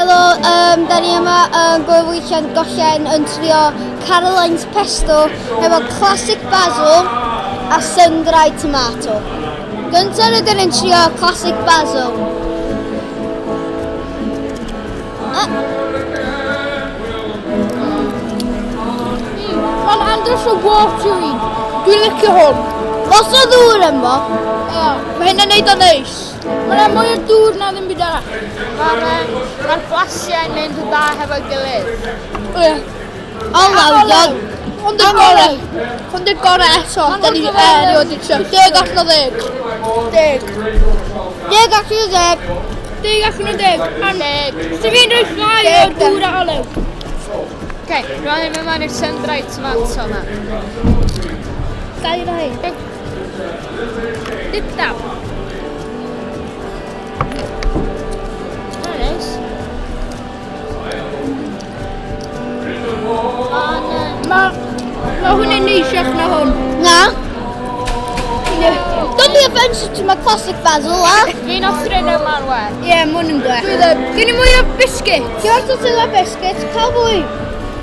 Helo, da ni yma yn Gŵyl Weithiau Gollen yn trio Caroline's Pesto efo classic basil a sun-dried tomato. Gyntaf rydyn ni'n trio classic basil. Ah. Mae'n andros o watery. Dwi'n licio hwn. Lot o ddŵr yma. Ie. Mae hynna'n neud o'n neis. Mae yna mwy o dŵr na ddim byd arall. Mae'r um, ma blasiau'n mynd yn dda hefo'i gilydd. Ie. Olew, iawn. Hwn di'r gorau. Hwn di'r gorau eto. Da ni erioed wedi trio. 10 allan o 10. 10. 10 allan o 10. 10 allan o 10. Deg. Sut fi'n rhoi llai o Deg, dŵr a olew? Ok, rwan ni'n mynd mewn i'r sun-dried tomato yma. Dau o hyn. Dip down. Very nice. Mae ma hwn yn neisiach na hwn. Na. Don't be offensive to my classic basil, la. Dwi'n offrin yma'n well. Ie, yeah, mae hwn yn gwell. Dwi ddim. Gen i mwy o biscuit. Ti'n order sydd o biscuits, cael fwy.